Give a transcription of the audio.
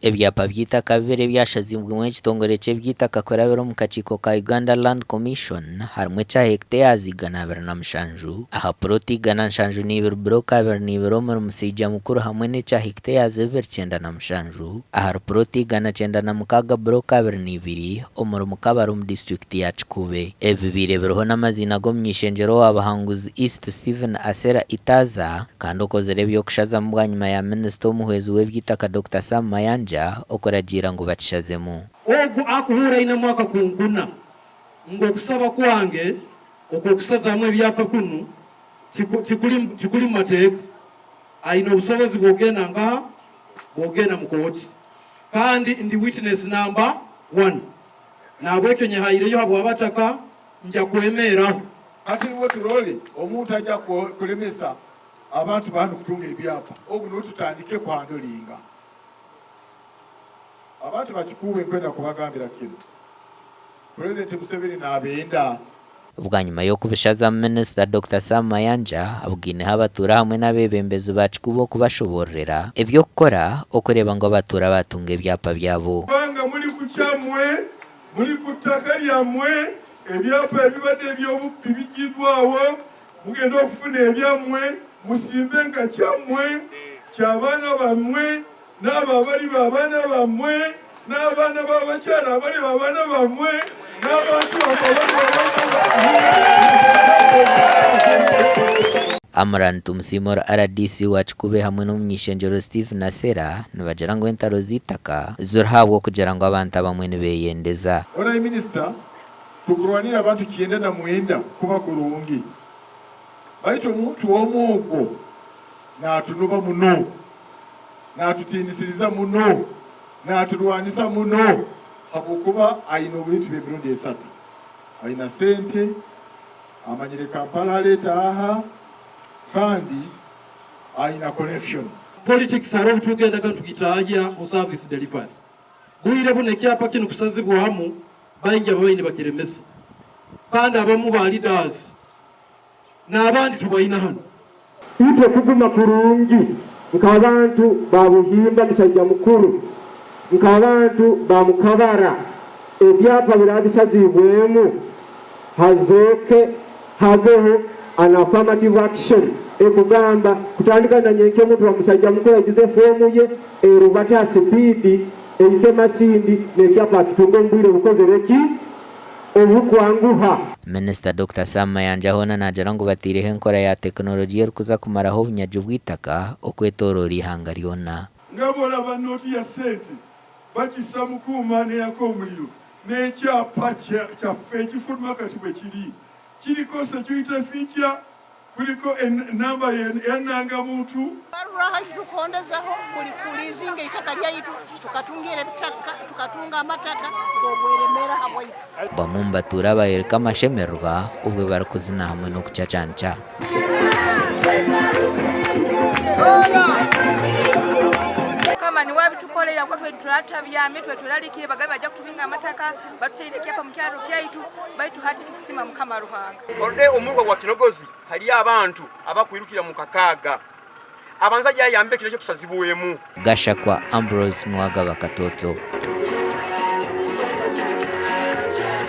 Ebyapa by'eitaka bibiri ebyashazibwemu ekitongore ky'eby'eitaka kurabira omu kakiiko ka Uganda Land Commission harimu ekya hectares 127 aha puroti 172 buroka 22 omuri Musaija Mukuru hamwe n'ekya hectares 297 ahari puroti 196 buroka 22 omuri Mukabara omu disiturikiti ya Kikuube. Ebi bibaire biriho n'amaziina g'omuny'eishengyero owa Buhanguzi East Stephen Asera Itaza, Kandi okozire eby'okushazamu bwanyima ya minisita omuhwezi w'eby'eitaka Dokita Sam Mayanja okuragiira ngu bakishazemu. Ogu akuhuura ainemu akakunkuna ngu okusaba kwange okw'okusazamu ebyapa kunu tikuri mu mateeka, aine obusobozi bw'ogenda nkaha? Bw'ogenda mu kooti. Kandi ndi witness number one. Nahabwekyo nyehaireyo habw'abataka, ngya kwemeeraho. Hati nubwo turole omuntu aija kulemesa abantu banu kutunga ebyapa, ogu nuwe tutandike kuhandolinga. Abantu bakikuube nkwenda kubagambira kinu, Purezidenti Museveni nabenda. Bwanyima y'okubishazamu Minisita Dokita Sam Mayanja abugaineho abatuura hamwe n'abeebembezi ba Kikuube okubashoboororera eby'okukora okureeba ngu abatuura baatunga ebyapa byabo. Kubanga muri ku kyamwe, muri ku ttaka lyammwe, ebyapa ebibadde eby'obubbi biggyiddwawo, mugenda okufuna ebyammwe, musimbe nka kyammwe, kya baana bammwe, n'abo abaliba abaana bammwe, n'abaana b'abakyala abaliba abaana bammwe, n'abantu bammwe abaliba abaana bammwe. Amran Tumusiime ori rdc wa Kikube hamwe n'omuny'eishengyero Steve Nasera nibagira ngu entaro z'eitaka ziriho ahabw'okugira ngu abantu abamwe nibeyendeza. Prime Minister, Tukurwanira abantu 94 kuba kurungi, baitu omuntu omu ogwo natunoba muno, natutiinisiriza muno, naturwanisa muno habwokuba aine obintu by'emirundi esatu, aina sente, Amanyire Kampala aleeta aha kandi ayina connection. Politics hariho obutugendaga nitugitahya mu service delivery. Bwire bunu ekyapa kinu kusazibwamu baingi ababaire nibakiremesa kandi abamu ba leaders nabandi tubaine hanu. Itwe kuguma kurungi nk'abantu ba Buhimba Musaija Mukuru, nk'abantu ba Mukabara, ebyapa biraba bisaziibwemu hazooke habeho an affirmative action ekugamba kutandika na nyenkya omuntu wa Musaija Mukuru aijuze foomu ye erubate ha sipiidi ehike Masindi n'ekyapa akitunge omu bwire obukozere ki? Obukwanguha. Minisita Dokita Sam Mayanja hoona naagira ngu bataireho enkora ya tekinologiya erikuza kumaraho obunyagi bw'eitaka okwetooroora eihanga ryona. Nga bw'oraba nooti ya sente bagissa mu kuuma n'eyaka omuriro, n'ekyapa kyaffe ekifuluma kati bwe kiri. Kiriko security feature, kuliko enamba ya nnangamuntu. Barura haitu tukondezaho kuli kulizinga eitaka lyaitu tukatungira ebitaka tukatunga amataka g'obweremera habwaitu. Bamwe omu batuura bayoreka amashemererwa obwe barikuzina hamwe n'okucacanca. Mukama niwe abitukorera kuba twe turatabyami twe turarikire bagabe baija kutubinga amataka batutaire ekyapa mu kyaro kyaitu baitu hati tukusima Mukama Ruhanga. Orde omurwa gwa Kinogozi hariyo abantu abakwirukira mu kakaaga abanza yayamba ekiro ekyo kusazibwemu. Gashakwa Ambrose Nuwagaba Katoto.